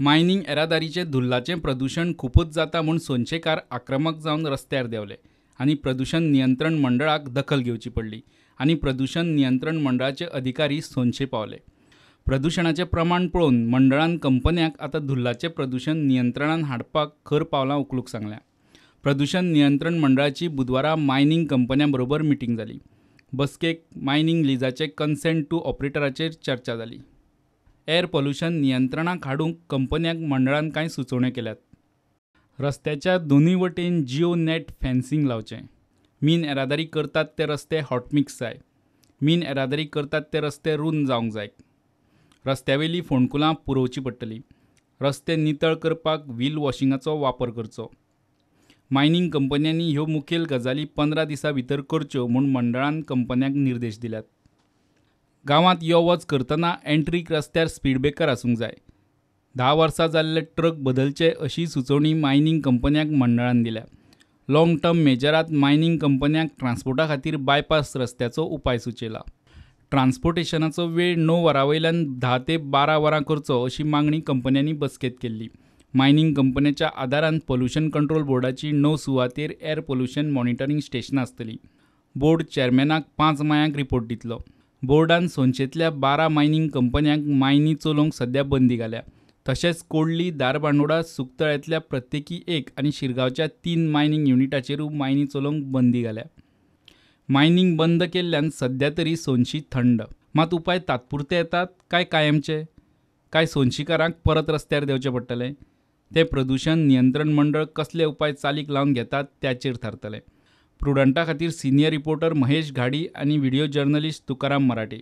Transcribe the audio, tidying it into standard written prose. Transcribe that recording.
Mining येरादारीचें धुल्लाचें प्रदुशण खुपूच जाता म्हूण सोनशेकार आक्रमक जावन रस्त्यार देंवले आनी प्रदुशण नियंत्रण मंडळाक दखल घेवची पडली आनी प्रदुशण नियंत्रण मंडळाचे अधिकारी सोनशे पावले. प्रदुशणाचें प्रमाण पळोवन मंडळान कंपन्यांक आतां धुल्लाचें प्रदुशण नियंत्रणान हाडपाक खर पावलां उखलूंक सांगल्या. प्रदुशण नियंत्रण मंडळाची बुधवारा मायनिंग कंपन्यां बरोबर मिटींग जाली. बसकेक मायनिंग लिजाचे कन्सेंट टू ऑपरेटराचेर चर्चा जाली. एअर पोल्युशन नियंत्रणाक हाडूंक कंपन्यांक मंडळान कांय सुचोवण्यो केल्यात. रस्त्याच्या दोनूय वटेन जिओ नॅट फॅन्सिंग लावचें. मीन येरादारी करतात ते रस्ते हॉटमिक्स जाय. मीन येरादारी करतात ते रस्ते रूंद जावंक जाय. रस्त्यावेलीं फोंडकुलां पुरोवचीं पडटलीं. रस्ते नितळ करपाक व्हील वॉशिंगाचो वापर करचो. मायनिंग कंपन्यांनी ह्यो मुखेल गजाली 15 दिसां भितर करच्यो म्हूण मंडळान कंपन्यांक निर्देश दिल्यात. गांवांत यो वच करतना एंट्रीक रस्त्यार स्पीड ब्रेकर आसूंक जाय. 10 वर्सां जाल्ले ट्रक बदलचे अशी सुचोवणी मायनिंग कंपन्यांक मंडळान दिल्या. लॉंग टर्म मेजरांत मायनिंग कंपन्यांक ट्रान्सपोर्टा खातीर बायपास रस्त्याचो उपाय सुचयला. ट्रान्सपोर्टेशनाचो वेळ 9 वरां वयल्यान 10 ते 12 वरां करचो अशी मागणी कंपन्यांनी बसकेंत केल्ली. मायनिंग कंपन्याच्या आदारान पोल्युशन कंट्रोल बोर्डाची 9 सुवातेर एअर पोल्युशन मॉनिटरींग स्टेशनां आसतलीं. बोर्ड चेअरमॅनाक 5 मायाक रिपोर्ट दितलो. बोर्डान सोनशेंतल्या 12 मायनिंग कंपन्यांक मायनी चलोवंक सद्या बंदी घाल्या. तशेंच कोडली, धारबांदोडा, सुकतळ्यांतल्या प्रत्येकी 1 आनी शिरगांवच्या 3 मायनिंग युनिटाचेरूय मायनी चलोवंक बंदी घाल्या. मायनिंग बंद केल्ल्यान सद्या तरी सोनशी थंड. मात उपाय तात्पुरते येतात काय कायमचे? काय सोनशीकारांक परत रस्त्यार देंवचें पडटलें? तें प्रदुशण नियंत्रण मंडळ कसले उपाय चालीक लावन घेतात त्याचेर थारतलें. प्रुडंटा खातीर सिनियर रिपोर्टर महेश घाडी आनी व्हिडियो जर्नलिस्ट तुकाराम मराठे.